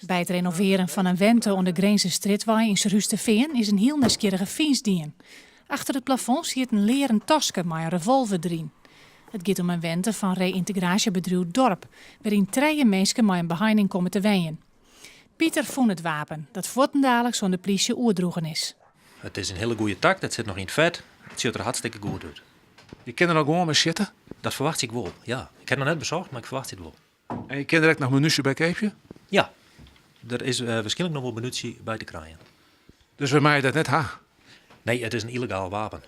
By it renovearjen fan in wente oan de Grinzerstrjitwei yn Surhústerfean is in hiel nijsgjirrige fynst dien. Achter it plafond siet in learen taske mei in revolver deryn. It giet om in wente fan reyntegraasjebedriuw Dorp, wêryn trije minsken mei in beheining komme te wenjen. Pieter fûn it wapen, dat fuortendaliks oan de plysje oerdroegen is. It is in hiele goede tak, dat sit noch yn it fet. It sjocht der hartstikke goed út. Je kinne der noch gewoan mei sjitte? Dat ferwachtsje ik wol, ja. Ik ha it noch net besocht, mar ik ferwachtsje it wol. En je kinne der ek noch munysje by keapje? Ja, der is wierskynlik noch wol munysje by te krijen. Dus we meie dat net ha? Nee, it is in yllegaal wapen.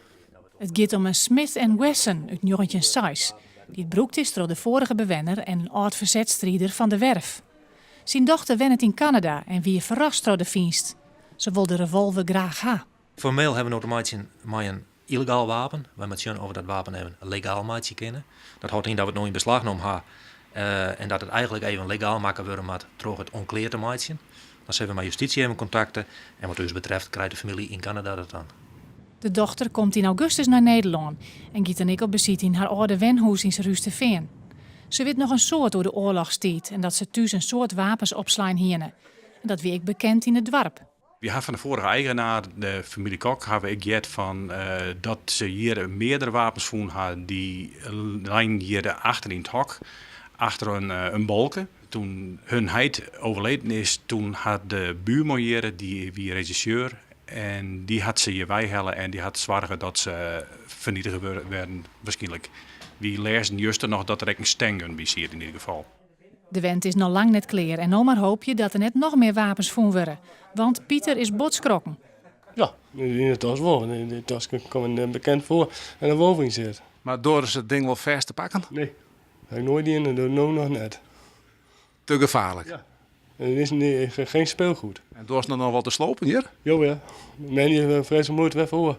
It giet om in Smith and Wesson út njoggentjin seis, dy't brûkt is troch de foarige bewenner en âld-fersetsstrider Van der Werf. Syn dochter wennet yn Kanada en wie ferrast troch de fynst. Se wol de revolver graach ha. Formeel hawwe we no te meitsjen mei in yllegaal wapen. Wy moatte sjen oft we dat wapen even legaal meitsje kinne. Dat hâldt yn dat we it no yn beslach nommen ha en dat it eigentlik even legaal makke wurde moat troch it onklear te meitsjen. Dan sille we mei justysje even kontakte en wat ús betreft krijt de famylje yn Kanada dat dan. De dochter komt yn augustus nei Nederlân en giet dan ek op besite yn har âlde wenhûs yn Surhústerfean. Se wit noch in soad oer de oarlochstiid en dat se thús in soad wapens opslein hiene. En dat wie ek bekend yn it doarp. Wy ha fan de foarige eigenaar, de famylje Kok, ha we ek heard fan dat se hjir meardere wapens fûn ha. Dy leinen hjir achter yn it hok, achter in balke. Toen hun heit overleden is, toen hat de buorman hjir, dy wie regisseur, en dy hat se hjir weihelle en dy hat soarge dat se fernietige werden, waarskynlik. Wy lêzen juster noch dat der ek in stengun by siet yn ieder gefal. De wente is noch lang net klear en no mar hoopje dat der net noch mear wapens fûn wurde. Want Pieter is bot skrokken. Ja, yn de tas wol. Yn de tas komt net bekend foar en in wolf yn sit. Mar doar se it ding wol fêst te pakken? Nee, ha ik noait dien en dat no noch net. Te gefaarlik? Ja, it is geen speelgoed. En doarst noch wol te slopen hjir? Jo ja, men je freeslik muoite wer foar.